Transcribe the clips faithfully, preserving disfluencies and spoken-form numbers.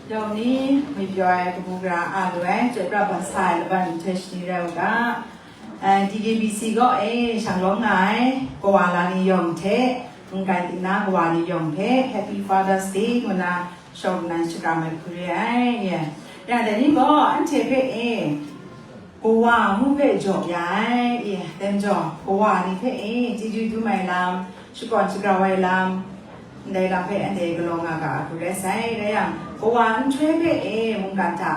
Yawng ni, myit pyaw ai kabu gara a lu ai, chyoi pra basa ai laban hte shani rai u ga. Eh, D K B C kaw e shanglawm nga ai kawa la ni yawng hte, mungkan ting na kawa ni yawng hpe Happy Father's Day ngu na shawng nnan shakram ai hku re ai. Ya, ya, dai ni gaw anhte hpe e, kawa ngu hpe jaw ya ai, i, dai majaw, kawa ni hpe e, chyeju dum ai lam, shakawn shagrau ai lam, ndai lam hpe anhte galaw nga ga a hku rai sai. Rai yang, kawa nhtoi hpe e, mungkan hta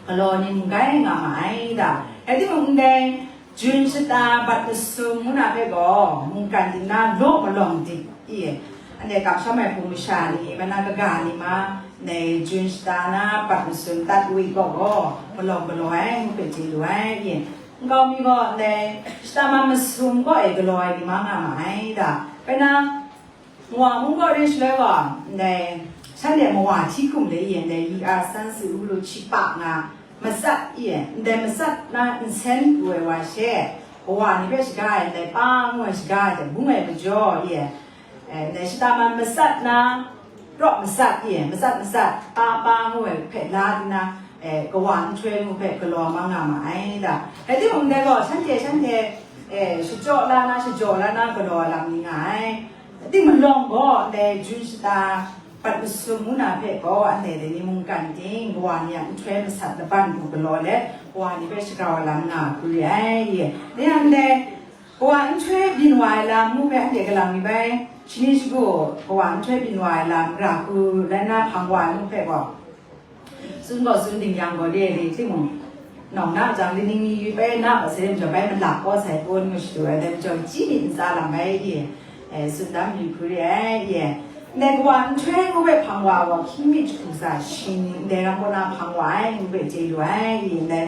galaw ni mung gai nga ma ai da. Rai timung, ndai Jun shata bat masum ngu na hpe gaw, mungkan ting na law malawng dik, i, anhte kamsham ai hpung masha ni, mana kaga ni ma, ndai Jun shata na bat masum tat wui gaw gaw, malawng galaw ai ngu hpe chye lu ai, i. Nkau mi gaw ndai shata man masum kaw e galaw ai ni ma nga ma ai da. Rai na, Mawa mung kaw re shaloi gaw, ndai shanhte mawa hti hkum de i, ndai yi a san si u lu hti pa nga, matsat i, ndai matsat na nsen pru ai wa she, kawa ni hpe shaga ai, ndai pa ngu ai shaga ai hte bung ai majaw i, eh, ndai shata man matsat na, raw matsat i, matsat matsat, pa pa ngu ai hpe la nna, eh, kawa nhtoi ngu hpe galaw mang nga ma ai da. Rai timung, ndai gaw shanhte, shanhte, eh, shachyaw la na, shajaw la na galaw lam ni nga ai. Tingmalawng gaw, ndai Jun shata bat masum ngu na hpe gaw, anhte dai ni mungkan ting, kawa ni a nhtoi masat laban hku galaw let, kawa ni hpe shagrau ai lam nga hku re ai. Dai yang ndai, kawa nhtoi byin wa ai lam ngu hpe anhte galang mi bai, shani shagu, kawa nhtoi byin wa ai lam, gara hku rai nna hpang wa ai ngu hpe gaw, Tsun gaw tsun ding yang gaw, re re timung, nawng na jang, lining ni yu bai na, wa sai majaw bai malak kaw sai pun ngu shadu ai, dai majaw, chyi myit ntsa lam bai ye, eh, tsun dam yu hku re ai ye. Ndai kawa nhtoi ngu bai hpang wa gaw, hkying mi jahku tsa shi ni, ndai ram kaw na hpang wa ai ngu bai chye lu ai ye, ndai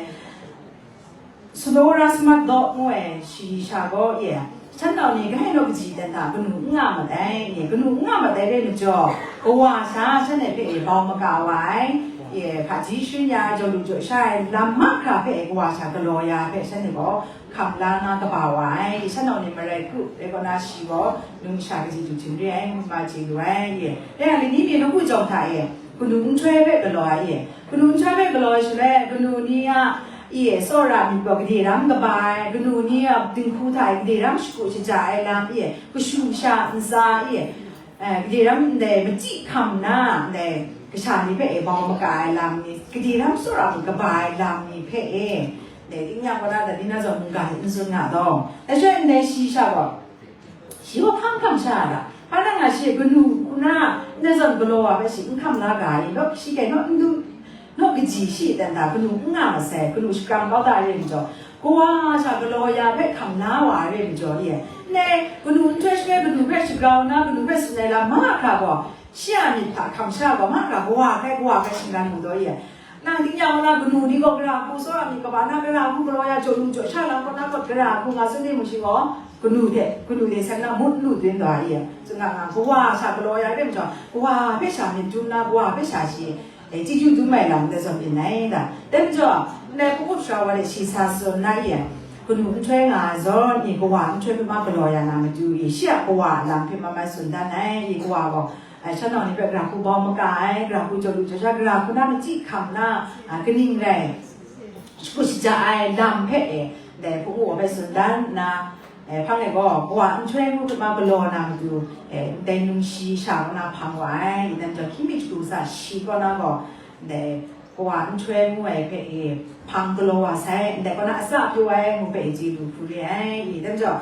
Sumawora Summat Dawk ngu ai shayi sha gaw e, shan nau ni grai naw kaji dan hta kanu n nga mat ai, e, kanu n nga mat ai rai majaw, kawa sha shanhte hpe e bau maga wa ai, e, hpaji sharin ya ai, jaw lu jaw sha ai lam mahkra hpe e kawa sha galaw ya ai hpe shanhte gaw hkam la na kaba wa ai, e, shan nau ni marai kru rai kaw na shi gaw, numsha kaji du htim re ai, ngu ma chye lu ai, e, rai yang, lani mi nawku jawng hta e, kanu nhtoi hpe galaw ai, e, Kanu nhtoi hpe galaw ai shaloi, kanu ni a, e, tsawra myit gaw gade ram kaba ai, kanu ni a dinghku hta e gade ram shagu shaja ai lam, e, kashu kasha ntsa, e, eh, gade ram ndai machyi hkam na, ndai kasha ni hpe e bau maga ai lam ni, gade ram tsawra myit kaba ai lam ni hpe e, ndai tingnyang kaw na, dai ni na zawn mungga hte n tsun nga taw, dai shaloi ndai shayi sha gaw, Shi gaw hpang hkam sha ai ga, hpa na nga shi kanu hku na, ndai zawn galaw wa hpe shi n hkam la ga i, naw shi hte naw n du, naw kaji shi dan hta kanu n nga masai, kanu shakram kau da re majaw, kawa sha galaw ya hpe hkam la wa re majaw e, ndai kanu nhtoi shaloi kanu hpe shagrau nna, kanu hpe tsun ai lam mahkra gaw, shi a myit hta hkam sha ai gaw mahkra, kawa hpe, kawa hpe shingran mu taw e, Nang tingnyang na kanu ni gaw gara hku tsawra myit kaba na, gara hku galaw ya, jaw lu jaw sha lam kaw na, gara hku nga tsun ni mu shi gaw, kanu hte, kanu hte san na mut lu dun taw a i, tsun nga nga, kawa sha galaw ya re majaw, kawa hpe sha myit dum na, kawa hpe sha shi, e, chyeju dum ai lam ndai zawn byin ai da. Dai majaw, ndai hpung up sara wa de shi sa tsun na i, kanu nhtoi nga ai zawn i, kawa nhtoi hpe ma galaw ya na matu i, shi a kawa a lam hpe ma mai tsun dan ai i, kawa gaw, Ai, shan nau ni hpe gara hku bau maga ai, gara hku jaw lu jaw sha, gara hku na machyi hkam na, a, kaning rai, shagu shaja ai lam hpe e, dai hpung u hpe tsun dan nna, e, hpang e gaw, kawa nhtoi ngu hpe ma galaw na matu, e, ndai num shi sha kaw na hpang wa ai, ndai majaw hkying mi jahku tsa shi kaw na gaw, ndai kawa nhtoi ngu ai hpe e, hpang galaw wa sai, ndai kaw na atsawt pyaw ai ngu hpe e chye lu hku re ai, ndai majaw,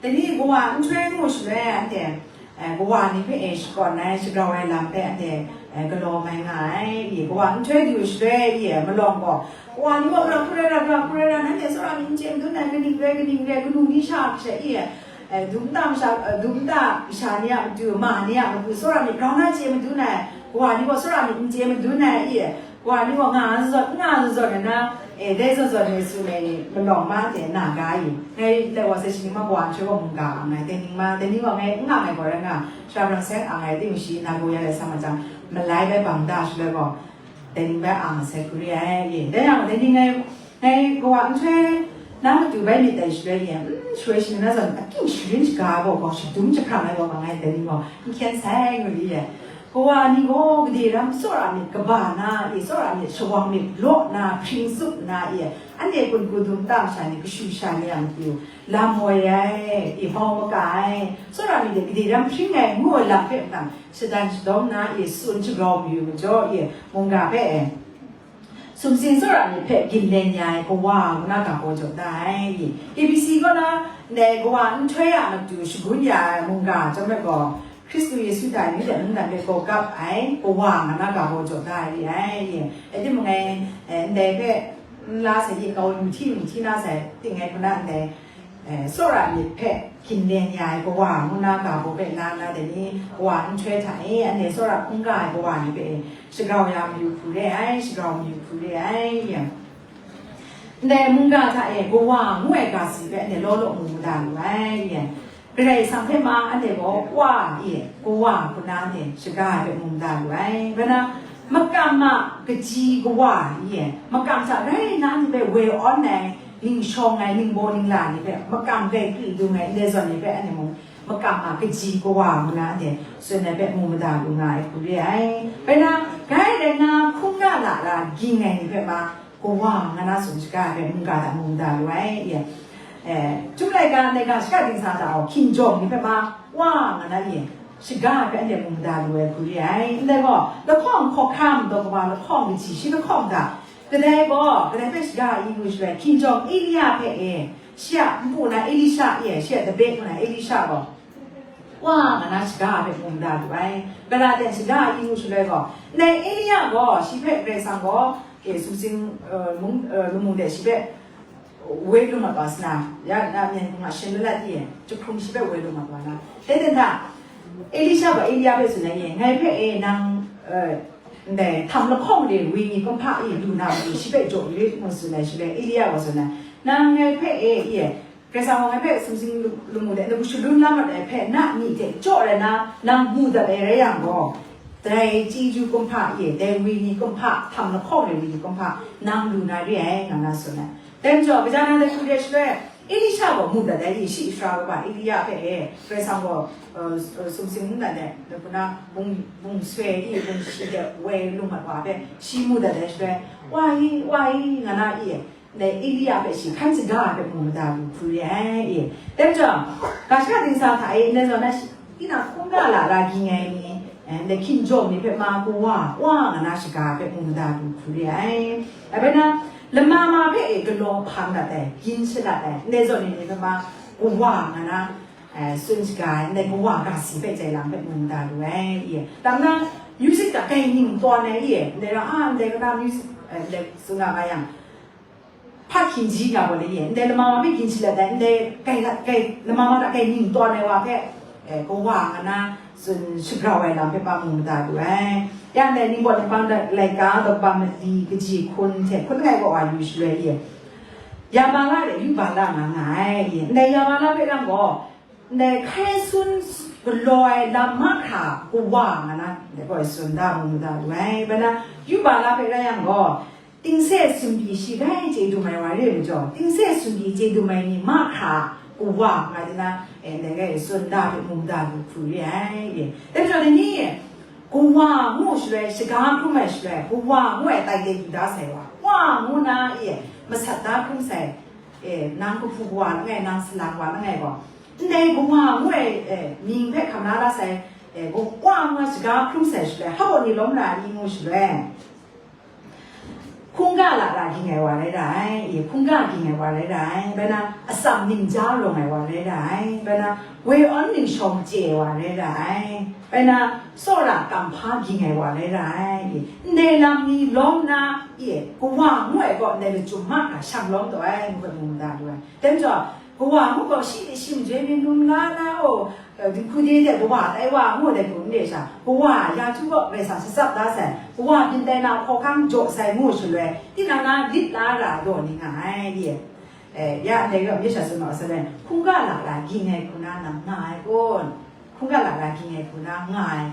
Dai ni kawa nhtoi ngu shaloi anhte, eh, kawa ni hpe e shakawn ai, shagrau ai lam hpe anhte, eh, galaw mai nga ai. I, kawa nhtoi du shaloi, i, malawng gaw, kawa ni gaw, gara hku rai ra, gara hku rai ra, nanhte tsawra myit n chye madun ai, kaning rai, kaning rai, kanu ni sha hte i, eh, dum nta masha, eh, dum nta masha ni a matu, ma ni a matu, tsawra myit grau na chye madun ai, kawa ni gaw tsawra myit n chye madun ai, i, Wa ni wa nga zawn, nga zawn zawn na, eh, dai zawn zawn ni su me ni, malawng ma hte na ga i. Ngai dai wa sai shi ni ma kawa nhtoi gaw mungga nga ai, dai ni ma, dai ni wa ngai n nga ai gaw rai nga, shara brang sai a nga ai, ting shi na gaw ya rai sa ma jang, malai bai bang da shaloi gaw, dai ni bai ang sai hku re ai, i. Dai yang, dai ni ngai, ngai kawa nhtoi na matu bai myit dai shaloi, i, mm, shaloi shi na zawn, akyu sharin shaga gaw, gaw shadum jahprang ai gaw, ma ngai dai ni gaw, n hkyen sai ngu li, i. Kawa ni gaw gade ram tsawra myit kaba na e, tsawra myit shawang myit law na hpring tsup nna e, anhte kun hku dum tam sha ni kashu sha ni a matu lam woi ai, e, bau maka ai, tsawra myit de gade ram hpring ai ngu ai lam hpe mung, shadan shadawng na e, tsun shagrau mayu majaw e, mungga hpe e, sumsing tsawra myit hpe ginlen ya ai kawa ngu na ga gaw jaw da ai. K B C kaw na ndai kawa nhtoi a matu shagun ya ai mungga chyawm ai gaw, Hkristu Yesu hta yu de mungdan hpe gaw gap ai kawa nga na ga gaw jaw da ai re ai. Rai timung, ngai, eh, ndai hpe nla sai, kau lu hti lu hti na sai ting ai hku na ndai, eh, tsawra myit hpe ginlen ya ai kawa ngu na ga gaw hpe la na dai ni, kawa nhtoi hta e, anhte tsawra hkungga ai kawa ni hpe e, shagrau ya mayu hku re ai, shagrau mayu hku re ai. Ndai mungga hta e kawa ngu ai ga si hpe anhte law law mu mada lu ai. Karai Kasang hpe ma anhte gaw Wa e, Kawa hku na anhte shaga ai hpe mu mada lu ai. Bai na, makam a kaji Kawa e, makam hta rai nna anhte hpe woi awn ai, ning shawng ai, ningbaw ningla ni hpe makam rai kri dung ai ndai zawn ni hpe anhte mung makam a kaji Kawa ngu na anhte tsun ai hpe mu mada lu nga ai hku re ai. Bai na, gai rai nna hkungga lara ging ai ni hpe ma, Kawa nga na tsun shaga ai hpe mungga hta mu mada lu ai, e. Eh, Chyum laika ndai ga shaga dingsa hta gaw hkinjawng ni hpe ma, Wa nga na e, shaga ai hpe anhte mu mada lu ai hku re ai. Ndai gaw, lahkawng hkawhkam daw kaba lahkawng kaji shi lahkawng hta, kadai gaw, kadai hpe shaga ai ngu shaloi, hkinjawng Elia hpe e, shi a npu na Elisha e, shi a dabe ngu na Elisha gaw, Wa nga na shaga ai hpe mu mada lu ai. Gala ten shaga ai ngu shaloi gaw, ndai Elia gaw, shi hpe Karai Kasang gaw, e, sumsing, eh, mung, eh, lamu de shi hpe woi lu mat wa sa na, ya na myen hpung a shin lalat e, jahkrung shi hpe woi lu mat wa na. Dai ten hta, Elisha gaw Elia hpe tsun ai e, ngai hpe e nang, eh, ndai htam lahkawng de wi ni kumhpa e lu na matu shi hpe jaw rit ngu tsun ai shaloi, Elia gaw tsun ai, nang ngai hpe e, e, Karai Kasang gaw ngai hpe sumsing lu-, lamu de, nang shalun la mat ai hpe na myi hte jaw rai na, nang mu dat ai rai yang gaw, dai chyeju kumhpa e, dai wi ni kumhpa, htam lahkawng ai wi ni kumhpa, nang lu na re ai, nga na tsun ai. Dai majaw, kaja na dai hku de shaloi, Elisha gaw mu dat ai, shi Israel kaba Elia hpe e, Karai Kasang gaw, eh, sumsing mungdan de, na hku na bung, bung soi e, bung shi de woi lu mat wa hpe, shi mu dat ai shaloi, Wa e, Wa e, nga na e, Ndai Elia hpe shi hkan shaga ai hpe mu mada lu hku re ai. Dai majaw, ga shaga dingsa hta e, ndai zawn na shi, tinang hkungga lara ging ai ni, eh, ndai hkinjawng ni hpe ma, Kawa, Wa nga na shaga ai hpe mu mada lu hku re ai. Dai bai na, lama ma hpe e galaw hpang dat ai, gin shalat ai, ndai zawn ni hpe ma, Kawa nga na, eh, tsun shaga ai, ndai Kawa ga si hpe jai lam hpe mu mada lu ai. Tam na, music hta kai ning tawn ai, ndai ra, a, ndai ka na music, eh, ndai tsun nga nga yang, hpa hkin ji nga gaw le ye, ndai lama ma hpe gin shalat ai, ndai kai lat kai, lama ma hta kai ning tawn ai wa hpe, eh, Kawa nga na tsun shagrau ai lam hpe pa mu mada lu ai. Ya ndai ningbaw ningpang hta laika daw kaba mali kaji hkun hte hkun langai kaw wa yu shaloi ye, Yabala de Yubala nga nga ai ye, ndai Yabala hpe rang gaw, Ndai hkai sun galaw ai lam mahkra Kawa nga na, ndai gaw tsun da mu mada lu ai. Bai na, Yubala hpe rai yang gaw, tingse sumri shi rai chye dum ai wa re ai majaw, tingse sumri chye dum ai ni mahkra Kawa nga di na, e, ndai rai tsun da hpe mu mada lu hku re ai. Dai majaw, dai ni, Kawa ngu shaloi, shaga hkrum ai shaloi, Kawa ngu ai tai de yu da sai wa, Wa ngu na, e, masat da hkrum sai, e, nang kahpu Kawa langai, nang salang wa langai gaw, Ndai Kawa ngu ai, eh, mying hpe hkam la la sai, eh, Kawa ngu ai shaga hkrum sai shaloi, hpa ni lawm ra ai ni ngu shaloi, hkungga lara ging ai wa rai ra ai, eh, hkungga ging ai wa rai ra ai, bai na atsam ningja rawng ai wa rai ra ai, bai na woi awn ningshawng chye ai wa rai ra ai, bai na tsawra kamhpa ging ai wa rai ra ai, eh, ndai lam ni lawm na, eh, Kawa ngu ai gaw ndai lachyum mahkra shang lawm taw ai, ngu hpe mu mada lu ai. Dai majaw, Kawa ngu gaw shi de shi majoi mi num la na, o, dinghku de de Kawa tai wa ngu dai hku n re sha, Kawa ya htu gaw Karai Kasang shatsap da sai, Kawa byin tai na hkawhkam jaw sai ngu shaloi, tinang na lit la ra daw ni nga ai, ye. Eh, ya ndai gaw, myit sha tsun ma wa sa le, hkungga lara ging ai hku na nang nga ai kun? Hkungga lara ging ai hku na nga ai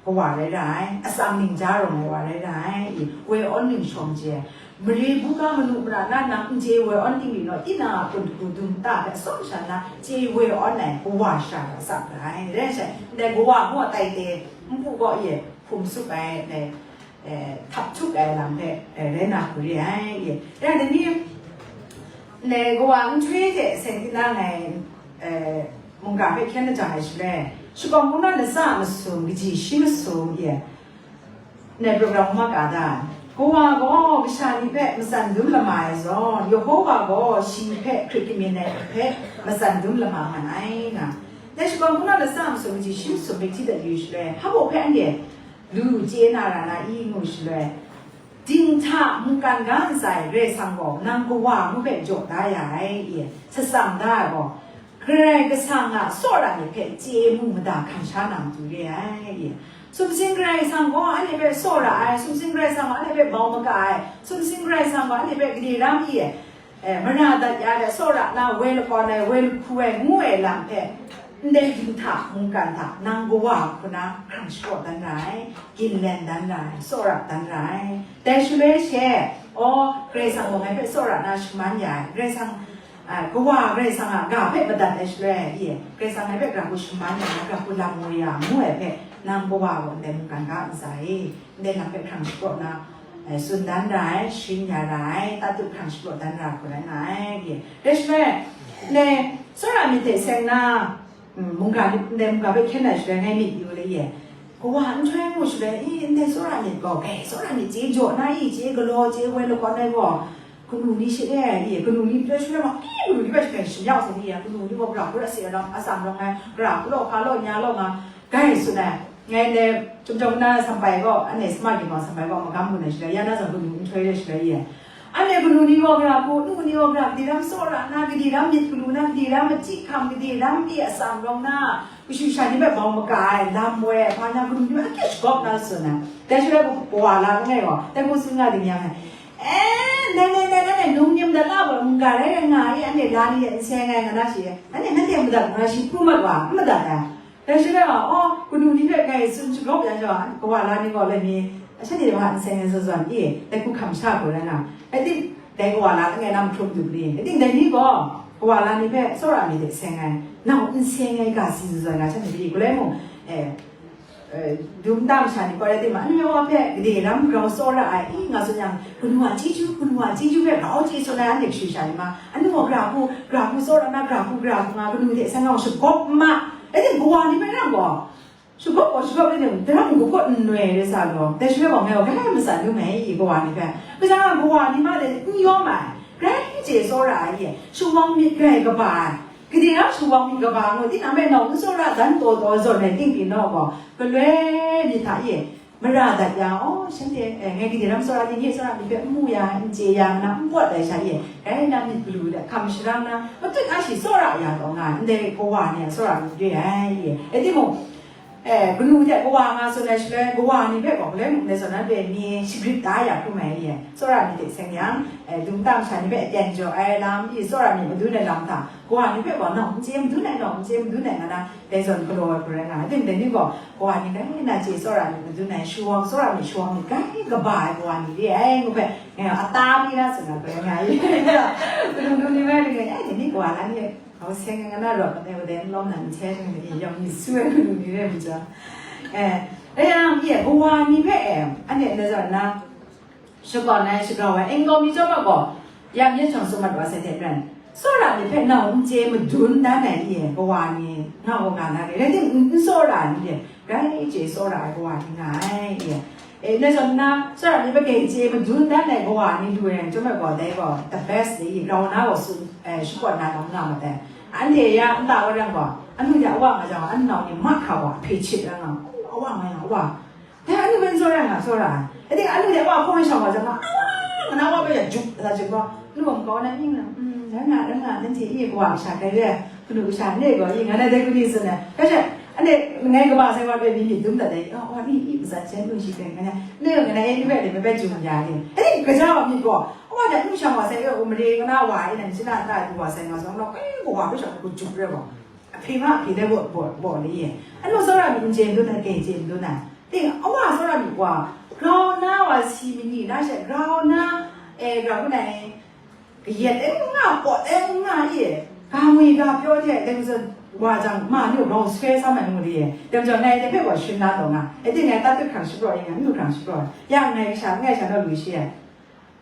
Kawa rai ra ai, atsam ningja rawng ai wa rai ra ai, i, woi awn ningshawng chye ai, mare buga manu mara na nang n chye woi awn ting ri naw, tinang a hpun hku dum ta hpe atsawm sha na chye woi awn ai Kawa sha ra tsap ra ai, rai shai, ndai Kawa gaw tai te, npu gaw ye, hkum tsup ai, ne, eh, hkap htup ai lam hpe, eh, rai na hku re ai, ye. Ya, dai ni, ne, kawa nhtoi hte seng tinang ai, eh, mungga hpe hkyen lajang ai shaloi, shakawn hpung na latsa masum, kaji shi masum, ye. Ne, program hkuma ka da. Kawa gaw kasha ni hpe matsan dum lama ai zawn, Yehova gaw shi hpe hkrit kamyin ai hpe matsan dum lama nga ai, nga. Dai shakawn hpung na latsa masum, kaji shi masum hpe hti dat yu shaloi, hpa baw hpe anhte lu chye na ra na i ngu shaloi, dinghta mungkan ga ntsa ai Karai Kasang gaw nang kawa ngu hpe jaw da ya ai, i, shatsam da ai gaw, Karai Kasang a tsawra myit hpe chye mu mada hkam sha na matu re ai, i. Sumsing Karai Kasang gaw anhte hpe tsawra ai, sumsing Karai Kasang gaw anhte hpe bau maka ai, sumsing Karai Kasang gaw anhte hpe gade ram i, eh, mara dat ya ai, tsawra na woi lakawn ai, woi lahku ai, ngu ai lam hpe, ndai dinghta mungkan hta nang kawa hku na hkrang shapraw dan ra ai, ginlen dan ra ai, tsawra dan ra ai. Dai shaloi she, aw, Karai Kasang gaw ngai hpe tsawra na shaman ya ai, Karai Kasang, a, kawa Karai Kasang a ga hpe madat ai shaloi, i, Karai Kasang ngai hpe gara hku shaman ya ai, gara hku lam woi ya, ngu ai hpe, nang kawa gaw ndai mungkan ga ntsa e, ndai lam hpe hkrang shapraw na, eh, tsun dan ra ai, sharin ya ra ai, tatut hkrang shapraw dan ra hku rai nga ai, ye. Dai shaloi, ne, tsawra myit hte seng na, mm, mungga ni, ndai mungga hpe hkyen ai shaloi ngai myit yu le, ye. Kawa nhtoi mu shaloi, i, ndai tsawra myit gaw, kai tsawra myit chye jaw na i, chye galaw, chye woi lakawn ai gaw, kanu ni she e, i, kanu ni hpe shaloi ma, i, kanu ni hpe shaloi shamyau sa ni, ya, kanu ni gaw gara hku ra se ai rawng, atsam rawng ai, gara hku law hpa law nya law nga, Gai tsun ai, ngai ndai, chyum chyum na sampai gaw, anhte sama ginawng sampai gaw, magam gun ai shaloi, ya na zawn kanu nhtoi re shaloi ye. Anhte kanu ni gaw gara hku, nu ni gaw gara hku, gade ram tsawra na, gade ram myit galu na, gade ram machyi hkam, gade ram pyi atsam rawng na, kashu kasha ni hpe bau maka ai, lam woi ai, hpa na, kanu ni hpe akyu shagawp na tsun ai. Dai shaloi gaw, kawa la langai gaw, dai hku tsun nga ding yang ai. Eh, ndai, ndai, ndai, ndai, num nim da la gaw, mungga rai rai nga ai, anhte la ni de n seng ai nga na shi, anhte nanhte madat nga shi pru mat wa, n madat ai. Dai shaloi gaw, aw, kanu ni hpe ngai tsun shagawp yang gaw, kawa la ni gaw, lai mi, shanhte wa n seng ai zawn zawn, e, dai hku hkam sha hku rai nga, rai tim, dai kawa la langai na mahkrum du ni, rai tim, dai ni gaw, kawa la ni hpe tsawra myit hte seng ai, nau n seng ai ga si zawn zawn nga, shanhte pyi, galoi mung, e, e, dum nta masha ni gaw, rai tim, anu wa hpe gade ram grau tsawra ai, i, nga tsun yang, kanu a chyeju, kanu a chyeju hpe grau chye tsun ai, anhte kashu kasha ni ma, anu gaw gara hku, gara hku tsawra na, gara hku, gara hku nga, kanu hte seng nga, shagawp n ma, rai tim, kawa ni hpe rang gaw, shagawp gaw shagawp rai tim, daram kaw kaw n noi rai sa gaw, dai shaloi gaw ngai gaw grai matsan lu mai i, kawa ni hpe. Kaja nga kawa ni ma de n yawm ai, grai chye tsawra ai e, shawang myit grai kaba ai, gade ram shawang myit kaba ngu, tinang hpe nau n tsawra dan taw taw zawn ai ting pyi naw gaw, galoi myit hta e, mara dat ya, aw, shanhte, eh, ngai gade ram tsawra ni, nye tsawra ni hpe n mu ya, n chye ya, nna n pawt ai sha e, grai na myit galu de hkam sharang na, matut a shi tsawra ya taw nga, ndai kawa ni a tsawra myit re ai e. Rai timung, Eh, kanu hte kawa nga tsun ai shaloi, kawa ni hpe gaw, galoi mung dai zawn nanhte ni shagrit da ya hkrum ai, ye. Tsawra myit hte seng yang, eh, dum nta masha ni hpe aten jaw ai lam, i tsawra myit madun ai lam hta, kawa ni hpe gaw, nau n chye madun ai, nau n chye madun ai, nga na, dai zawn galaw ai hku rai nga ai. Rai tim, dai ni gaw, kawa ni grai na chye tsawra myit madun ai, shawang, tsawra myit, shawang myit grai kaba ai kawa ni re ai, ngu hpe, eh, ata mi na tsun ai hku rai nga ai. Kanu kanu ni rai ring ai, eh, dai ni kawa la ni, Hkau seng ai nga na rawt mat ai, wa dai n lawm na, n hte ai ni, yawng myit su ai hkanu ni rai myit jang. Eh, rai yang, ye, kawa ni hpe, eh, anhte na zawn na, shakawn ai, shagrau ai, N G O mi chyawm ai gaw, yang yin shang sum mat wa sai hte maren, tsawra myit hpe nau n chye madun dan ai, ye, kawa ni, nga gaw nga na re, rai tim, n, n tsawra ni, ye, grai chye tsawra ai kawa ni nga ai, ye. E, na zawn na, tsawra myit hpe grai chye madun dan ai kawa ni lu ai, chyawm ai gaw, dai gaw, the best ni, grau na gaw tsun, eh, shakawn na lam nga mat ai. Anhte ya nta wa yang gaw, anu hte awa nga jang, anu nau ni mahka wa hpe chit ai nga, awa nga yang, awa. Dai anu hpe n tsawra nga, tsawra ai. Rai tim, anu hte awa hkaw shang wa jang, awa, nga na awa hpe ya juk, la juk gaw, anu gaw makau na mying na, mm, rai nga, rai nga, nanhte e kawa kasha grai re, kanu kasha ne gaw, i nga na dai kuni tsun ai. Kasha, Anhte ngai kaba sai wa hpe mi myit dum dat ai, oh, wa mi i matsat hte nu shi teng, nga na, nu nga na, e, nu hpe de, me bai jung ya ni. Anhte kaja wa myit gaw, wa da nu shang wa sai, e, o, mare nga na wa, e, nang shi na ta du wa sai, nga zong, nau, e, kawa hpe shang, ku jup re wa. Ahpyi ma, ahpyi de, bo, bo, bo ni ye. Anu tsawra myit n chye n dun ai, grai chye n dun ai. Ting, awa tsawra myit wa, grau na wa si mani na she, grau na, e, grau na, e, Kayat e n nga, pawt e n nga, i, ga ngwi ga pyaw hte, dai hku zawn, Wa jang, ma ni gaw grau swe sa mai mu li e. Dai majaw ngai dai hpe gaw shun la taw nga. E ting ngai tatut hkrang shapraw e, ngai myu hkrang shapraw. Ya ngai kasha, ngai sha naw lu shi e.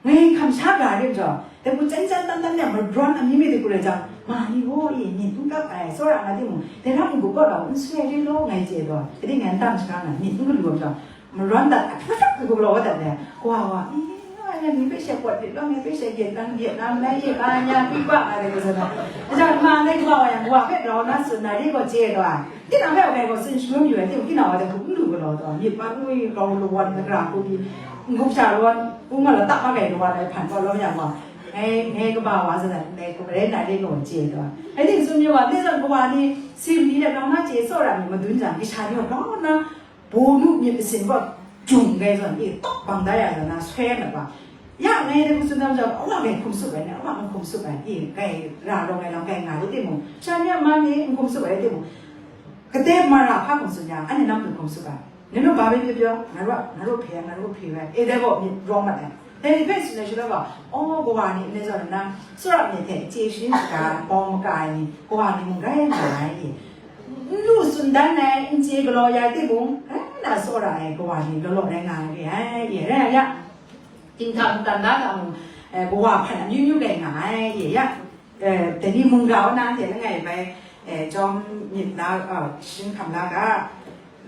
Ngai hkam sha ga rim jaw, dai hku chyan chyan tan tan ya marawn a mi mi dai hku rai jang, ma ni gaw e, myit n kap ai, tsawra nga timung, dai ram n-gup kaw rau n swe ri law ngai chye taw, e ting ngai n tang shaga nga, myit n galu ai majaw, marawn dat, a hprak hprak hku galaw dat le, kawa wa, e, ngai ni hpe she pawt lit law, ngai hpe she gyet nang gyet nang, ngai ye ka nya, kwi pa nga dai hku zawn ai. Ajan ma ngai kawa wa yang, kawa hpe grau na tsun na, ri gaw chye taw ai. Tinang hpe wa ngai gaw tsun shangun yu ai, ting tinang wa dai hku n lu galaw taw, myit man ngwi grau lawan, gara hku pyi, n-gup sha lawan, n-gun la tak magai lawan ai hpan kaw lawm yang gaw, ngai, ngai kaba wa zawn ai, ngai hku marai na ri gaw chye taw ai. Rai ting tsun yu wa, dai zawn kawa ni, sim ni de grau na chye tsawra myit madun jang, kasha ni gaw grau na, Bawnu myit masin gaw jung gai zawn e, tawk bang da ya zawn na, soi ai mat wa. Ya ngai dai hku tsun tam jau, awa ngai hkum tsup ai ni, awa n hkum tsup ai, e, ngai ra rawng ai lam ngai nga ru timung, sha ni a man ni n hkum tsup ai timung, kadai mara hpa hkum tsun yang, anhte nang hkum tsup ai. Ngai nu ba bai pyaw pyaw, ngai ru a, ngai ru hpe ai, ngai ru hpe ai, e, dai gaw myit rawng mat ai. Dai hpe tsun ai shaloi gaw, aw, kawa ni ndai zawn nna, tsawra myit hte chye sharin shaga bawng maka ai ni, kawa ni mung rai nga ai, e. N lu tsun dan ai, n chye galaw ya ai timung, rai nna tsawra ai kawa ni law law rai nga ai re ai, e, rai ai ya. Hkinghta mungdan da hta mung, eh, kawa hpan amyu myu rai nga ai, e, ya. Eh, dai ni mungga wa na anhte langai bai, eh, chyawm myit la, eh, shing hkam la ga.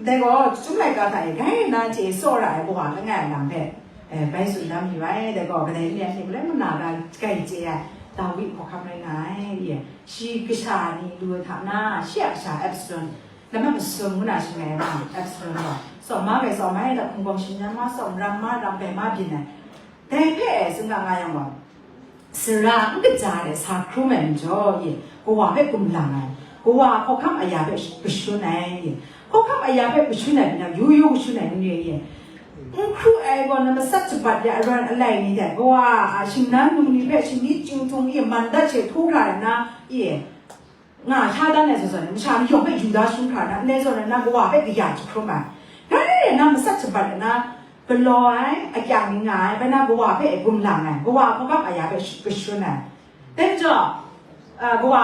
Dai gaw, Chyum laika hta e, grai na chye tsawra ai kawa langai a lam hpe, eh, bai tsun da mayu ai. Dai gaw, kadai ni anhte malai mana ga grai chye ai, Dawi hkawhkam rai nga ai, e. Shi kasha ni lu ai hta na, shi a kasha Absalom, lamat masum ngu na shi ngai ma, Absalom gaw, tsawm ma gai tsawm ai, dap hpung gawng shingyan ma, tsawm ram ma, ram gai ma byin ai. Dai hpe e, tsun ga nga yang gaw, sara n kaja ai sa hkrum ai majaw, e, kawa hpe gumlang ai, kawa hkawhkam aya hpe kashun ai, e, hkawhkam aya hpe kashun ai, yu yu kashun ai, n re, e, n hkru ai gaw, na matsat shabat ya aran alai ni hte, kawa a shingnan num ni hpe shani chyingtung e man dat she htu hkra nna, e, nga sha dan ai zawn zawn, masha ni yawng hpe yu da shangun hkra na, ndai zawn na, kawa hpe kaya jahkrum ai. Rai rai na, matsat shabat na, galaw ai, akyang ni nga ai, bai na kawa hpe gumlang ai, kawa hkawhkam aya hpe sh-, kashun ai. Dai majaw, a, kawa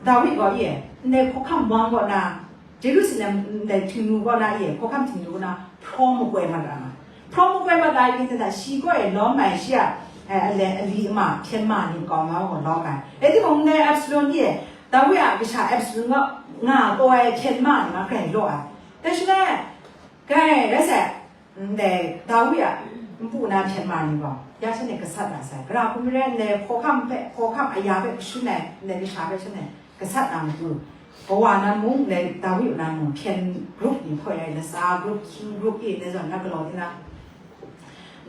Dawi gaw, e, ndai hkawhkam wang kaw na, Jerusalem ndai Htingnu kaw na, e, hkawhkam Htingnu kaw na, hpraw makoi mat ra nga. Hpraw makoi mat ai hte hta, shi kaw e lawm ai shi a, eh, ale-, ali ama hpyen ma ni makau ma gaw lawm ai. Rai timung, ndai Absalom e, Dawi a kasha Absalom nga, nga taw ai hpyen ma ni ma grai law ai. Dai shaloi, grai rai sai, ndai Dawi a npu na hpyen ma ni gaw, ya shanhte gasat na sai. Gara hku maren ndai hkawhkam hpe, hkawhkam aya hpe kashun ai, ndai kasha hpe shanhte gasat na matu, kawa nan mung, ndai Dawi nan mung, hpyen grup ni hpoi ai, latsa grup, king grup e, ndai zawn na galaw di na,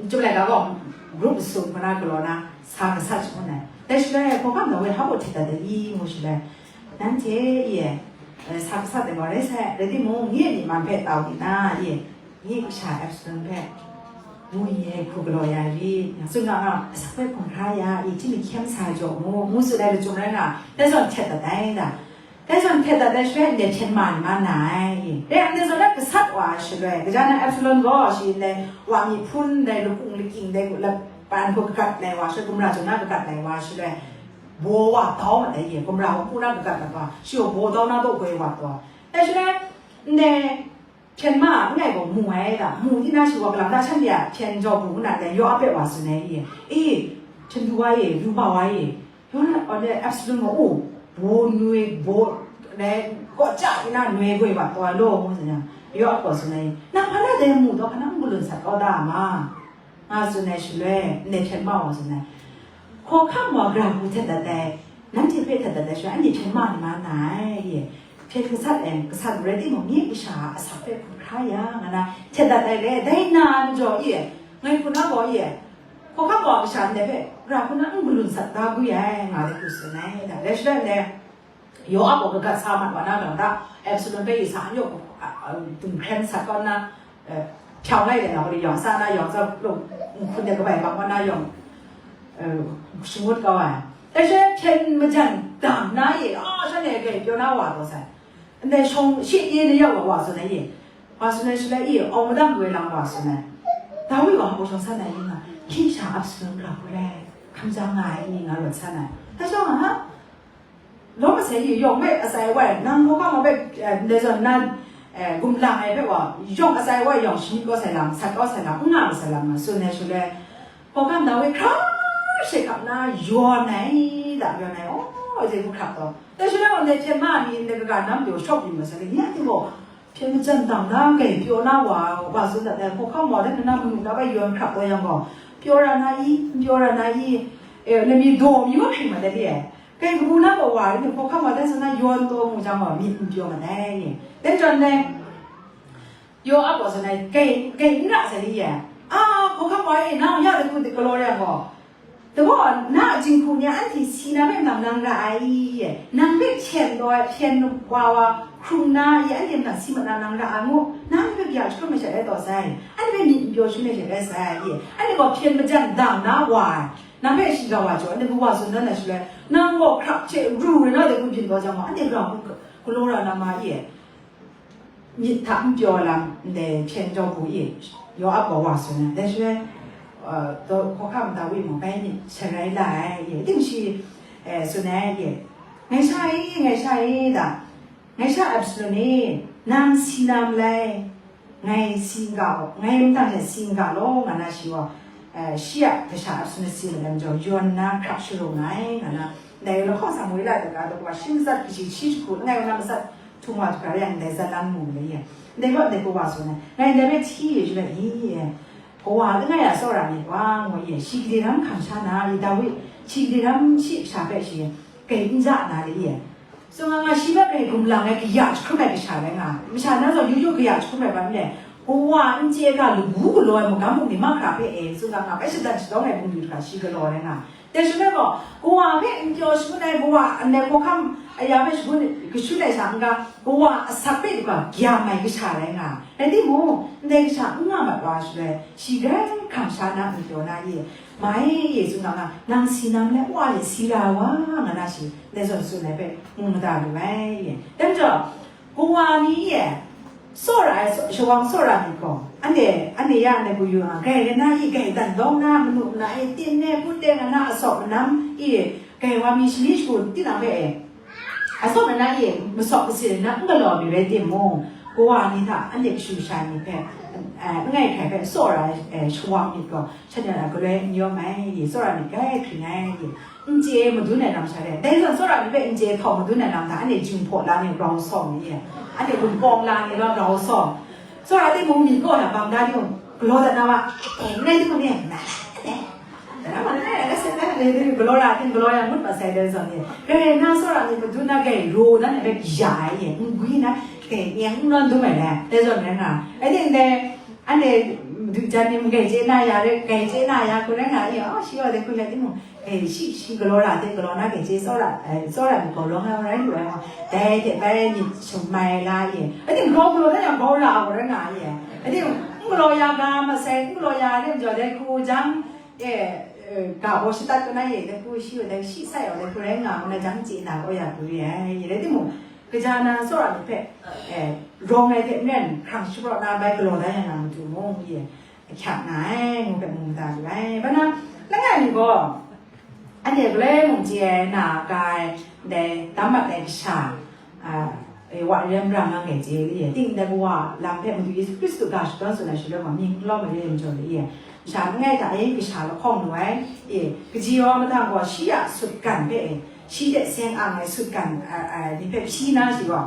Chyum laika gaw, grup masum hku na galaw na, sa gasat shangun ai. Dai shaloi, hkawhkam Dawi hpa baw htit dat ai i, ngu shaloi, nanhte e, eh, sa gasat ai gaw rai sai, rai timung, nye a myi man hpe tau di na, e, nye kasha Absalom hpe, mu ye hku galaw ya rit, tsun nga nga, asak hpe hkum hkra ya, i hti mi hkyem sa jaw mu, ngu tsun ai lachyum rai nga, dai zawn htet dat ai da. Dai zawn htet dat ai shaloi, ndai hpyen ma ni ma na ai. Dai, ndai zawn na gasat wa ai shaloi, kaja na Absalom gaw shi ndai wa myi hpun, ndai lakung lakying, ndai lapan hku kagat lai wa shaloi, gumra zawn na kagat lai wa shaloi, baw wa dau mat ai, gumra hku na kagat mat wa, shi gaw baw dau na daw goi wa taw. Dai shaloi, ndai hpyen ma langai gaw mu ai da, mu di na shi wa galang da, shanhte a hpyen jaw bu nna dai Yoab hpe wa tsun ai, e, e, hpyen du wa e, du ba wa e, Yoab, Absalom gaw, o, baw noi, baw, dai, kaw ja di na noi goi wa taw ai law, ngu tsun yang, Yoab gaw tsun ai, nang hpa na dai mu taw, hpa na n galun sat kau da ma? Nga tsun ai shaloi, ndai hpyen ma wa tsun ai, hkawhkam wa gara hku htet dat ai, nanhte hpe htet dat ai shaloi, anhte hpyen ma ni ma na ai, e, hpyen gasat ai, gasat rai timung, nye kasha a asak hpe hkum hkra ya, nga na htet dat ai re, dai na majaw, e, ngai hku na gaw, e, hkawhkam wa kasha ndai hpe, gara hku na n galun sat da gwi ai, nga dai hku tsun ai, da, rai shaloi ndai, Yoab gaw kagat sa mat wa na, galang ta, Absalom hpe i sa an yaw, a, a, dung hkren sat kaw nna, eh, hpyau lai de na, hkawt yawng sa na, yawng sa, lu, nhkun de kabai bang wa na, yawng, eh, shangut kau ai. Dai shaloi hpyen majan dam na e, a, shanhte grai pyaw na wa taw sai. Ndai shawng she ye na ya wa, wa tsun ai e. Wa tsun ai shaloi e, awng madang woi lang wa tsun ai. Dawi gaw hpa baw shawng san ai i nga, hkying sha Absalom hkra hku rai, hkam ja nga ai i nga rawt san ai. Dai shaloi nga, Lawm masai ni yawng hpe atsai wai, nang hkawhkam wa hpe, eh, ndai zawn na, eh, gumlang ai hpe wa, yawng atsai wai yawng shanit kau sai lam, sat kau sai lam, n nga ai sai lam, tsun ai shaloi, hkawhkam Dawi hkra she hkap na yawn ai, da yawn ai, aw, dai hku hkrap taw. Dai shaloi wa ndai hpyen ma ni ndai kaga nam pyaw shawp yu masai ni, ya, anhte gaw, hpyen majan dang na, grai pyaw na wa, wa tsun dat ai, hkawhkam wa rai nna manu na bai yawn hkrap taw yang gaw, pyaw ra na i, n pyaw ra na i, eh, nami daw mi wa hkring mat ai re ai. Kai kabu na gaw wa rai nu, hkawhkam wa dan sa na yawn taw mu jang gaw, myit n pyaw mat ai. Dai jawn dai, Yoab gaw sa na, kai, kai n ra sai re ai. A, hkawhkam wa e, nang ya dai hku galaw rai gaw, dagaw na a jinghku ni anhte si na hpe nang, nang ra ai, nang hpe hpyen taw ai hpyen wa wa hkrung na i, anhte nang si mat na nang ra ai ngu, nang hpe bya jahkrum ai sha rai taw sai, anhte hpe myit n pyaw shangun ai sha rai sai, anhte gaw hpyen majan dang na wa ai, nang hpe shiga wa jaw, anhte hpe wa tsun dan ai shaloi, nang gaw hkrap hte ru rai na dai hku byin taw jang gaw, anhte grau hku galaw ra na ma i, myit hta n pyaw lam ndai hpyen jaw hku i, Yoab gaw wa tsun ai. Dai shaloi, uh, daw, hkawhkam Dawi mung bai myit sharai la ai, i, ting shi, eh, tsun ai, i, ngai sha i, ngai sha i, da, ngai sha Absalom ni, nang si na malai, ngai si n ga, ngai matang hte si n ga law, nga na shi gaw, eh, shi a kasha Absalom si mat ai majaw, yawn nna hkrap sharung ai, nga na, dai lahkawng Samuela daga daw wa shi matsat kaji shi jahku langai nna matsat htum wa hkra yang, ndai zalan mu ai, ndai gaw ndai hku wa tsun ai, ngai ndai hpe hti yu jang e, i, kawa langai a tsawra myit wa, ngu i, shi gade ram hkam sha na i, Dawi, shi gade ram shi kasha hpe shi grai n ja na le i, tsun nga nga, shi hpe grai gumlang ai, kaya jahkrum ai kasha rai nga ai, masha na zawn yu yu kaya jahkrum ai bai n le, kawa n chye ga lagu galaw ai magam bungli mahkra hpe e, tsun nga nga, bai shadawn shadawng ai bungli hkra shi galaw rai nga ai. Dai shaloi gaw, kawa hpe n pyaw shangun ai, kawa ndai hkawhkam aya hpe shangun, kashun ai sha n-ga, kawa asak hpe gaw gyam ai kasha rai nga ai. Rai timung, ndai kasha n nga mat wa shaloi, shi grai hkam sha na n pyaw na i, mai e, tsun nga nga, nang si na malai, wa e, si ra ai wa, nga na shi, ndai zawn tsun ai hpe mu mada lu ai. Dai majaw, kawa ni e, tsawra ai, shawang tsawra myit gaw, anhte, anhte ya ndai hku yu nga, grai rai na i, grai dan dawng na, manu mana e, tin e, hpun de nga na, asaw manam i, grai wa mi shani shagu tinang hpe e, asaw mana e, masaw kasi na n galaw mi rai timung, kawa ni hta anhte kashu kasha ni hpe, eh, langai hkrai hpe tsawra ai, eh, shawang myit gaw, shanhte a galoi n yawm ai, tsawra myit grai hkring ai, n chye madun ai lam sha re. Dai zawn tsawra myit hpe n chye htaw madun ai lam hta, anhte jinghpaw la ni rau sawng ni, anhte gun pawng la ni rau rau sawng. Tsawra timung myit kaw na bam da ni, galaw dat na wa, eh, n rai timung ni, na, na, na, na, na, na, na, na, galaw ra, ting galaw ya ngut mat sai dai zawn ni. Rai rai na, tsawra myit madun na grai raw na, na rai ya ai, n gwi na, grai nyeng n nawn dum ai le, dai zawn rai nga. Rai ting dai, Anhte madu jan ni mung grai chye na ya, grai chye na ya, hku rai nga i, oh, shi wa de hku rai timung, eh, shi, shi galaw ra de, galaw na grai chye tsawra, eh, tsawra myit gaw rawng ai rai lu ai wa, dai hte bai myit shamai la i, anhte grau galaw na yang grau ra ai wa rai nga i, anhte n galaw ya ga masai, n galaw ya re majaw dai hku jang, eh, eh, ga baw shatat kau na ye, dai hku shi wa dai shi sai wa dai hku rai nga, ngu na jang chye na kau ya hku re ai, rai timung, Kaja na tsawra myit hpe, eh, rawng ai hte maren hkrang shapraw na bai galaw da ya na matu mung, ye, ahkyak nga ai, ngu hpe mu mada lu ai. Bai na, langai mi gaw, anhte galoi mung chye ai na ga ai, ndai dam mat ai kasha, a, e, wa rem ra nga ai chye, ye, ting ndai kawa lam hpe Madu Yesu Hkristu ga shadawn tsun ai shaloi gaw, mying n lawm ai re ai majaw le, ye, masha langai hta e kasha lahkawng lu ai, ye, kaji wa mahtang gaw shi a sutgan hpe, e, Shi hte seng ang ai sutgan, a, a, ni hpe hpyi na shi gaw,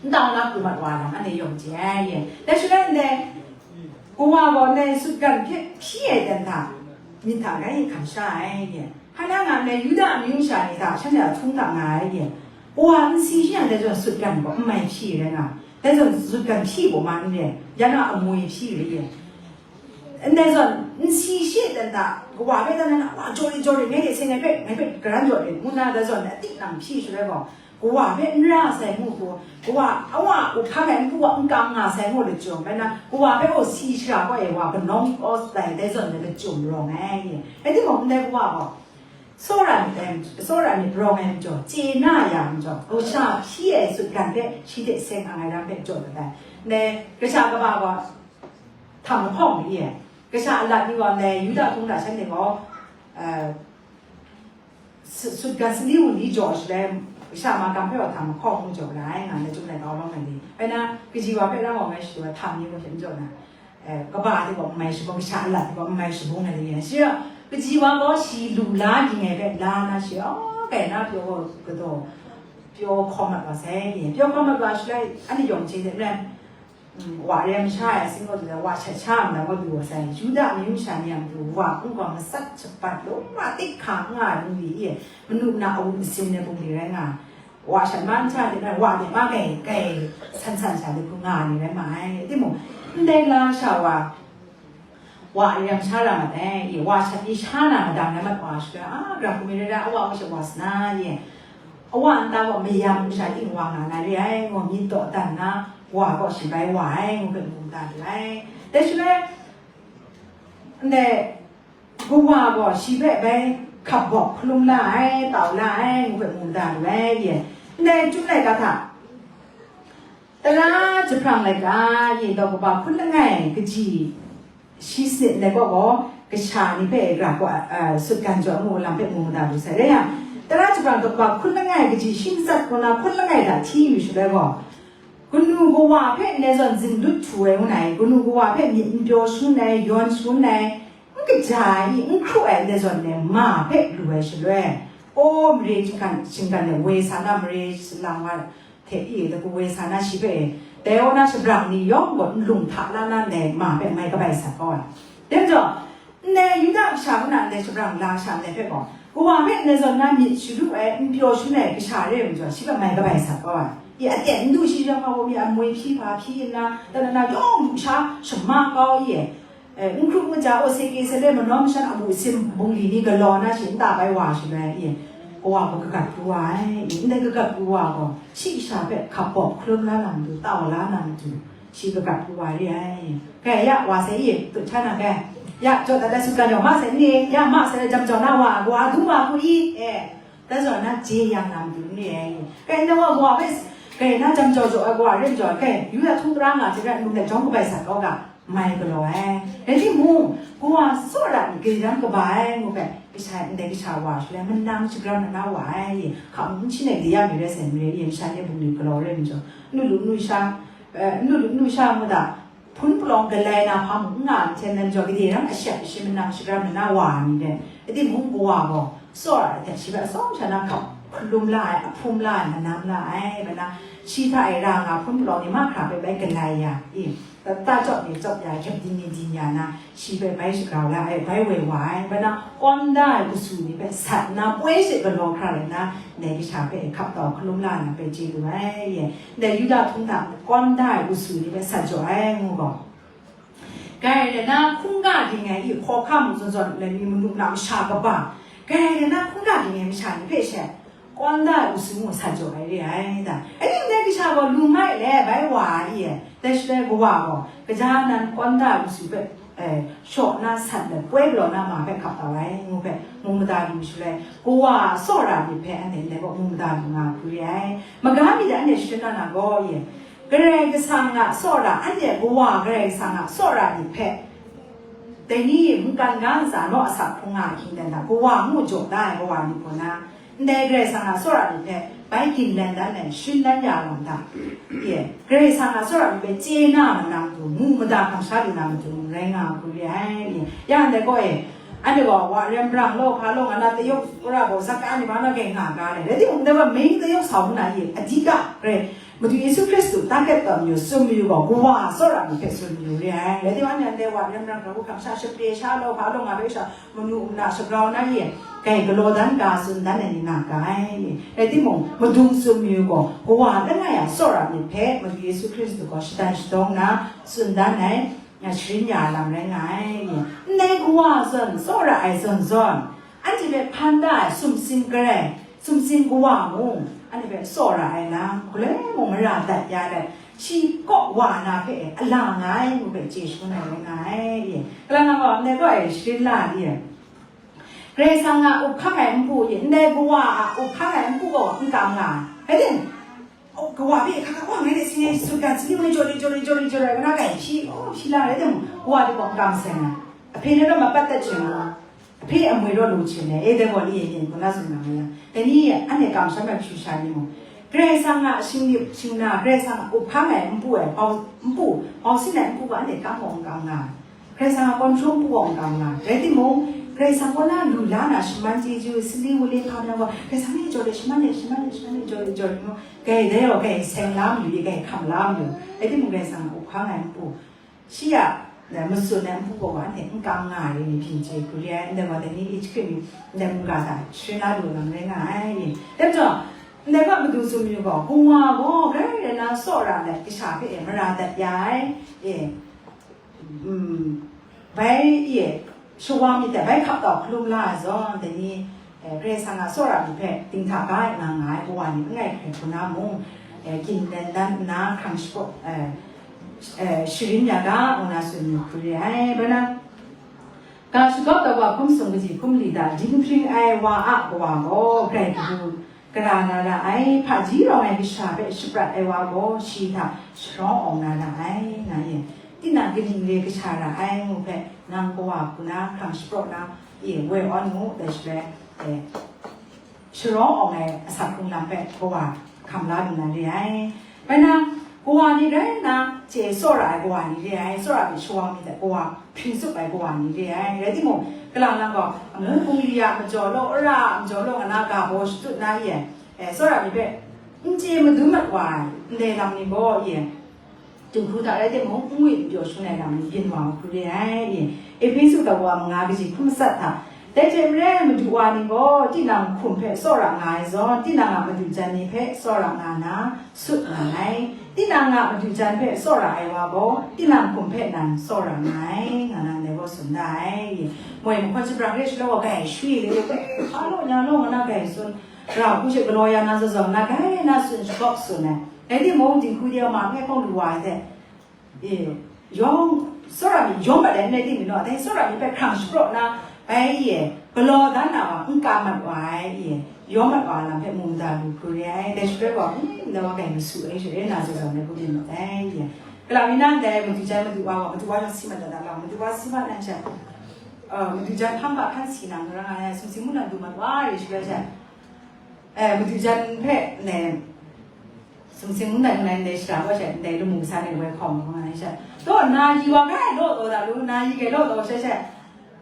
n tau na pru mat wa lam, anhte yawng chye ai, ye. Dai shaloi ndai, kawa gaw ndai sutgan hpe hpyi ai ten hta, myit hta grai hkam sha ai, ye. Hkana nga ndai Yuda amyu masha ni hta shanhte a htung hta nga ai, ye. Kawa n si shi yang, dai zawn sutgan gaw n mai hpyi rai nga, dai zawn sutgan hpyi gaw ma n re, ya na amu e hpyi rai, ye. Ndai zawn, n si shi dan da, kawa hpe dan na, wa, jaw rit, jaw rit, ngai hte seng ai hpe, ngai hpe garan jaw rit, ngu na, dai zawn, atik nang hpyi shaloi gaw, kawa hpe n ra sai ngu hku, kawa, a wa, u hkang ai npu wa n kam nga sai ngu lachyum, bai na, kawa hpe gaw si shara gaw e wa, kanawng kaw sai, dai zawn, lachyum rawng ai. Rai timung, ndai kawa gaw, tsawra myit ai, tsawra myit rawng ai majaw, chye na ya majaw, kasha hpyi ai sutgan hpe, shi hte seng ang ai ram hpe jaw dat ai. Ndai, kasha kaba gaw, htam lahkawng ni e, kasha alat ni wa ndai Yuda hpung hta shanhte gaw, eh, Sut gan sali wunli jaw shaloi, kasha makam hpe wa hta mahkaw hkung jaw ra ai, nga na chyum laika wa lawm ai ni. Bai na, kaji wa hpe rang wa ngai shadu ai htam ni wa hte n jaw na, eh, kaba hte gaw n mai shabung, kasha alat hte gaw n mai shabung ai ni. Shi gaw, kaji wa gaw shi lu la ging ai hpe la na shi, oh, kai na pyaw gadaw, pyaw hkawm mat wa sai ni. Pyaw hkawm mat wa shaloi, anhte yawng hte n rai. Mm, wa rem sha ai, asing gaw du ai, wa shat sha ai, wa du wa sai, Yuda amyu masha ni a matu, wa n gaw matsat shabat, lung wa tik hkang n nga ai bungli i, manu na awu asin ai bungli rai nga ai. Wa shat ma n sha ai, wa de ma kai, kai san san sha de hku nga ai ni rai ma ai. Timung, ndai la sha wa, wa rem sha ra mat ai, i, wa shat ni sha na madang rai mat wa shaloi, a, gara hku mi rai rai, a wa masha wa sa na, i, a wa nta gaw mayam masha ting wa nga na re ai, ngu myit daw dan na, wa gaw shi bai wa ai, ngu hpe mu da lu ai. Dai shaloi, ndai, kawa gaw shi hpe bai hkap bawk hkalum la ai, tau la ai, ngu hpe mu da lu ai, i, ndai chyum laika hta, tara jahprang laika, i, daw kaba hkun langai kaji, shi sanit ndai kaw gaw, kasha ni hpe ra gaw, a, sut gan jaw ngu lam hpe mu mada lu sai. Rai yang, tara jahprang daw kaba hkun langai kaji shi matsat kaw na hkun langai hta hti yu shaloi gaw, kanu kawa hpe ndai zawn zin lut htu ai ngu nai, kanu kawa hpe myit n pyaw shangun ai, yawn shangun ai, n kaja ai, n hkru ai ndai zawn ai ma hpe lu ai shaloi, aw, mare shinggan, shinggan ai woi sa na mare salang wa, hte i, da kawoi sa na shi hpe, dai kaw na shabrang ni yawng gaw nlung hta la na ndai ma hpe mai kabai sat kau ai. Dai majaw, ndai Yuda kasha ngu na ndai shabrang la sha ndai hpe gaw, kawa hpe ndai zawn na myit shalu ai, n pyaw shangun ai kasha re ai majaw, shi hpe mai kabai sat kau ai. I, aten n du shi jang hpa gaw mi a moi hpyi hpa hpyi nna, dan na yawng lu sha shama kau i, e, n hkrup n kaja, o, seke sele, manaw mashan amu asin bungli ni galaw na shi nta bai wa shaloi, i, kawa gaw kagat pru wa ai, i, ndai kagat pru wa gaw, shi kasha hpe hkap bawk hkalum la na matu, tau la na matu, shi kagat pru wa re ai. Kai, ya, wa sai, i, tut htan na kai, ya, jaw dat ai sut gan jaw ma sai ni, ya, ma sai jam jaw na wa, kawa dum wa hku i, e, dan zawn na je yang na matu n re ai. Kai, ndai wa kawa hpe, kai na jam jaw jaw ai kawa re majaw, kai, yu ya htung tara nga hte rai nlung let jawm kabai sat kau ga, mai galaw ai. Rai timung, kawa tsawra ni gari ram kaba ai ngu hpe, kasha ndai kasha wa shaloi, manang shagran na wa ai, hkam n shin ai de ya mi rai sai, mare yen sha ni bungli galaw rai majaw, nu lu nu sha, eh, nu lu nu sha ngu da, hpun palawng galai na hpa mung n nga ai hten nan jaw, gade ram ashep ashi manang shagran na wa ai ni rai. Rai timung, kawa gaw, tsawra ai hte shi hpe atsawm sha na hkap hkalum la ai, ahpum la ai, manam la ai, bai na, shi hta e ra nga hpun palawng ni mahkra hpe bai galai ya, i, ta, ta chyawp ni chyawp ya, hkyep ding ni ding ya na, shi hpe bai shagrau la ai, bai woi wa ai, bai na, kawn da ai kasu ni hpe sat na, poi she galaw hkra rai na, ndai kasha hpe hkap tau hkalum la na hpe chye lu ai, ye. Ndai Yuda htung hta kawn da ai kasu ni hpe sat jaw ai, ngu gaw. Grai rai na, hkungga ging ai i hkawhkam zawn zawn, lai mi manu na masha kaba, grai rai na, hkungga ging ai masha ni hpe she, kawn da ai kasu mung sa jaw ai re ai da. Anhte ndai kasha gaw lu mai le, bai wa ai i, dai shaloi kawa gaw, kaja nan kawn da ai kasu hpe, eh, shaw na sat let, poi galaw na ma hpe hkap tau ai, ngu hpe, mu mada lu shaloi, kawa tsawra myit hpe anhte ndai gaw mu mada lu nga hku re ai. Maga mi de anhte shadawn na gaw, ye, Karai Kasang a tsawra, anhte kawa Karai Kasang a tsawra myit hpe, dai ni mungkan ga ntsa naw asak hpung nga ahkying dan hta, kawa ngu jaw da ai kawa myit gaw na, ndai Karai Kasang a tsawra myit hpe bai ginlen dan ai, shun dan ya lam hta, ye, Karai Kasang a tsawra myit hpe chye na manang tu, mu mada hkam sha lu na matu rai nga hku re ai, ye. Ya ndai gaw, e, anhte gaw wa rem brang law, hpa law, nga na tayawk kara gaw, zak ka ni ma na kai nga ga le. Rai timung, ndai gaw main tayawk sa hku na, ye, adika, Karai Madu Yesu Hkristu target tawn mayu, tsun mayu gaw, kawa tsawra myit hpe tsun mayu re ai. Rai timung, anhte wa rem brang hkra hku hkam sha, shapre sha law, hpa law nga bai sha, manu muna shagrau na ye, kai galaw dan ga, tsun dan ai ni nga ga ai. Rai timung, madung tsun mayu gaw, kawa langai a tsawra myit hpe Madu Yesu Hkristu gaw shadan shadawng na, tsun dan ai, sharin ya lam rai nga ai. Ndai kawa zawn, tsawra ai zawn zawn, anhte hpe hpan da ai sumsing garai, sumsing kawa mung, anhte hpe tsawra ai lam, galoi mung mara dat ya let, shi kaw wa na hpe ala nga ai ngu hpe chye shangun ai rai nga ai. Kalang na gaw, ndai gaw e sharin la li ai. Karai Kasang a up hkang ai npu e, ndai kawa a up hkang ai npu gaw n kam nga ai. Rai timung, kawa hpe hkaka wa ngai de si ngai sut ga, si ni woi jaw li, jaw li, jaw li, jaw li, na kai hpyi, oh, hpyi la rai timung, kawa de gaw n kam sai nga. Ahpye ni gaw mapat dat chye nga. Hpe amwi raw lu hte, e dai gaw ni e yin hku na tsun nga nga yang, dai ni anhte kamsham ai kashu sha ni mung, Karai Kasang a shingnip shingna, Karai Kasang a up hkang ai npu ai, bau, npu, bau sin ai npu gaw anhte kam gaw n kam nga ai. Karai Kasang a control npu gaw n kam nga ai. Rai timung, Karai Kasang kaw na lu la na shaman chyeju, sali wunli hpa na gaw, Karai Kasang ni jaw de shaman de, shaman de, shaman de, jaw de, jaw de, gai dai gaw gai seng la mayu, gai hkam la mayu. Rai timung, Karai Kasang a up hkang ai npu, shi a, na, matsun ai npu gaw wa hte n kam nga ai ni byin chye hku re ai, ndai gaw dai ni i hkrit mi, ndai mungga hta sharin la lu lam rai nga ai ni. Dai majaw, ndai hpa matu tsun mayu gaw, kawa gaw grai rai na tsawra ai kasha hpe e mara dat ya ai, e, mm, bai, e, shawa myit hte bai hkap tau hkalum la ai zawn, dai ni, eh, Karai Kasang a tsawra myit hpe dinghta ga ai nga nga ai kawa ni n gai hkrai hku na mung, eh, gin dan dan nna hkrang shapraw, eh, eh, sharin ya ga, ngu na tsun mayu hku re ai. Bai na, ga shagawp taw wa hkum sung kaji hkum li da dinghpring ai wa a kawa gaw, grai kabu gara na ra ai, hpaji rawng ai kasha hpe shaprat ai wa gaw, shi hta sharawng awng na ra ai, nga ye. Tinang kaning re kasha ra ai ngu hpe, nang kawa hku na hkrang shapraw na, e, woi awn mu, dai shaloi, e, sharawng awng ai asak hkrung lam hpe kawa hkam la lu na re ai. Bai na, kawa ni rai nna, chye tsawra ai kawa ni re ai, tsawra hpe shawa myit ai kawa, hpring tsup ai kawa ni re ai. Rai timung, kalang lang gaw, amu hpung li a majaw law, ara a majaw law, nga na ga baw shatut na ye, e, tsawra myit hpe n chye madun mat wa ai, ndai lam ni gaw ye, Dinghku hta rai timung, n ngwi n pyaw shangun ai lam ni byin wa hku re ai. Ehpesu dawa manga kaji hkum matsat hta, dai hte maren ai madu wa ni gaw, tinang hkum hpe tsawra nga ai zawn, tinang a madu jan ni hpe tsawra nga na, sut nga ai. Tinang a madu jan hpe tsawra ai wa gaw, tinang hkum hpe nan tsawra nga ai, nga na ndai gaw tsun da ai. Moi mahkawn shabrang re shaloi wa gai shwi le, hpa law nya law nga na gai tsun, ra hku she galaw ya na zaw zaw na gai na tsun shagawp tsun ai. Rai timung, dinghku de a ma hpe hkawng lu wa ai hte, e, yawng, tsawra myit yawng mat ai n rai timung, dai tsawra myit hpe hkrang shapraw na, bai, e, galaw dan na wa, n ka mat wa ai, e, yawng mat wa ai lam hpe mu mada lu hku re ai. Dai shaloi gaw, mm, ndai wa gai masu ai, shaloi na zaw zaw na hku byin mat ai, e. Kalang mi na ndai madu jan madu wa gaw, madu wa jan si mat dat da, madu wa si mat ai sha, uh, madu jan hpang ga hkan si nang rai nga ai, sumsing mung na du mat wa re shaloi sha, eh, madu jan hpe, ne, sumsing mung na du nai ndai shara wa sha, ndai lamu kasa ni woi hkawm nga ai sha. Taw, na yi wa gai law taw da lu, na yi gai law taw sha sha.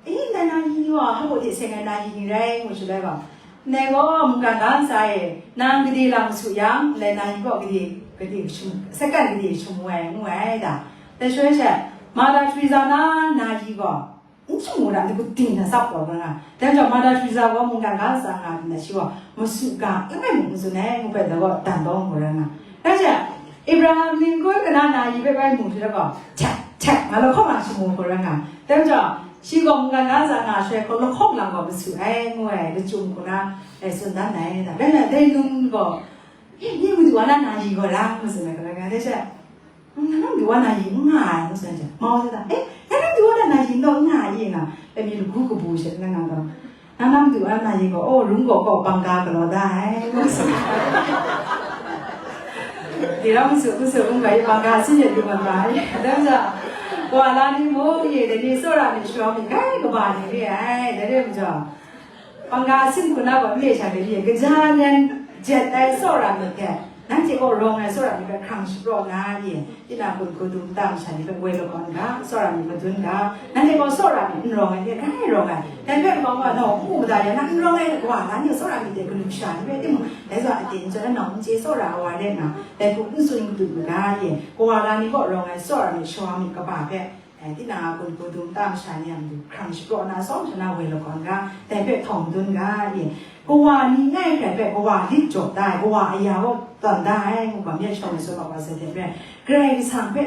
Eh, ndai na yi ni wa, hpa baw de seng ai na yi ni rai, ngu shaloi gaw, ndai gaw mungkan ga ntsa e, nang gade lang su yang, ndai na yi gaw gade, gade kashung, sakan gade kashung wai, ngu ai da. Dai shaloi sha, Mother Teresa na na yi gaw, n shamu ra, ndai gaw ding na tsap taw nga. Dai majaw, Mother Teresa gaw mungkan ga ntsa nga, na shi gaw, masu ga, langai mung n tsun ai, ngu hpe, dai gaw dan taw ngu rai nga. Dai sha, Abraham Lincoln kana na yi hpe bai mu shaloi gaw, tek, tek, nga lahkawng lang shamu hku rai nga. Dai majaw, shi gaw mungkan ga ntsa nga shaloi hku lahkawng lang gaw masu ai, ngu ai, lachyum hku na, e, tsun dan ai, da. Rai nna, dai nun gaw, e, ni madu wa na na yi gaw la, ngu tsun ai hku rai nga. Dai sha, "Mm, na madu wa na yi n nga ai," ngu tsun ai sha, mau hte da, "E, na madu wa na na yi n taw n nga ai i nga, dai mi lagu kabu sha na nga gaw, na na madu wa na yi gaw, oh, rung gaw gaw bangga galaw da ai," ngu tsun ai. Di ram su, ku su, n bai bangga sin ye du mat ai. Dai majaw, wa la ni mung ye, dai ni tsawra myit sharawng myit gai kaba ni re ai, dai re majaw, bangga sin hku na gaw n le sha de ye, kaja nan jet ai tsawra myit hte, nanhte gaw rawng ai tsawra myit hpe hkrang shapraw na ye, tinang kun hku dum tam sha ni hpe woi lakawn ga, tsawra myit madun ga, nanhte gaw tsawra myit n rawng ai hte grai rawng ai. Dai hpe gaw, nau n mu mada ya, nang n rawng ai kawa la ni tsawra myit de galu sha ni hpe timung, dai zawn aten chyawm na nau n chye tsawra ai wa rai nna, dai hku n tsun kadu u ga ye, kawa la ni gaw rawng ai tsawra myit shawa myit kaba hpe, eh, tinang a kun hku dum tam sha ni a matu hkrang shapraw na sawng sha na woi lakawn ga, dai hpe htawng dun ga, ye, kawa ni ngai hkrai hpe kawa lit jaw da ai, kawa aya gaw tawn da ai, ngu ga myit shawng ai tsawra wa sai hte maren, Karai Kasang hpe,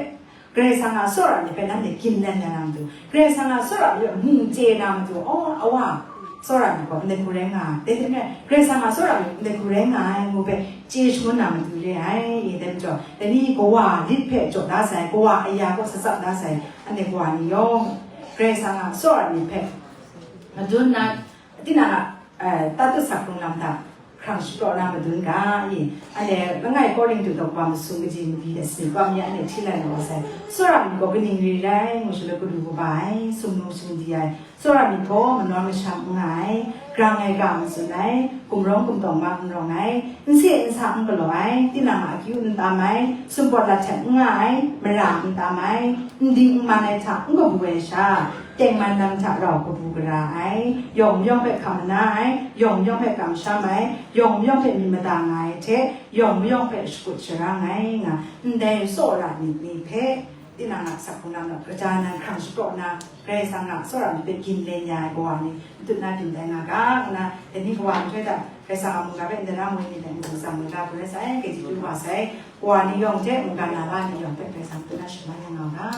Karai Kasang a tsawra myit hpe nanhte gin let na matu, Karai Kasang a tsawra myit hpe mu chye na matu, aw, awa, tsawra myit gaw ndai hku rai nga ai, dai hte maren, Karai Kasang a tsawra myit ndai hku rai nga ai, ngu hpe chye shangun na matu re ai, ye, dai majaw, dai ni kawa lit hpe jaw da sai, kawa aya gaw satsap da sai, Anhte kawa ni yawng, Karai Kasang a tsawra myit hpe madun na, tinang a, eh, tatut sak hkrung lam hta, hkrang shapraw na madun ga i. Anhte langai Korintu daw kaba masum kaji mali de sani kawm ya anhte hti lai na wa sai, tsawra myit gaw kaning re rai ngu shaloi galu kaba ai, sumnu sumdi ai, tsawra myit gaw manawn masham n nga ai, grang ai ga n tsun ai, gumrawng gumtawng ma n rawng ai, n se n sa n galaw ai, tinang a akyu n tam ai, sumpat lahtep n nga ai, mara n tam ai, n ding n man ai hta n kabu ai sha, tengman lam hta rau kabu gara ai, yawng mayawng hpe hkam mana ai, yawng mayawng hpe kamsham ai, yawng mayawng hpe myit mada nga ai hte, yawng mayawng hpe shakut sharang ai nga, ndai tsawra myit ni hpe, tinang a asak hpung lam kaja nan hkrang shapraw na, Karai Kasang a tsawra myit hpe ginlen ya ai kawa ni, matut na byin tai nga ga, nna, dai ni kawa nhtoi hta, Karai Kasang a mungga hpe ndai na moi ni hpe n-gun tsang ai ga, Karai Kasang e, kaji tu wa sai, kawa ni yawng hte mungga na la ni yawng hpe Karai Kasang matut na shaman ya nga ga.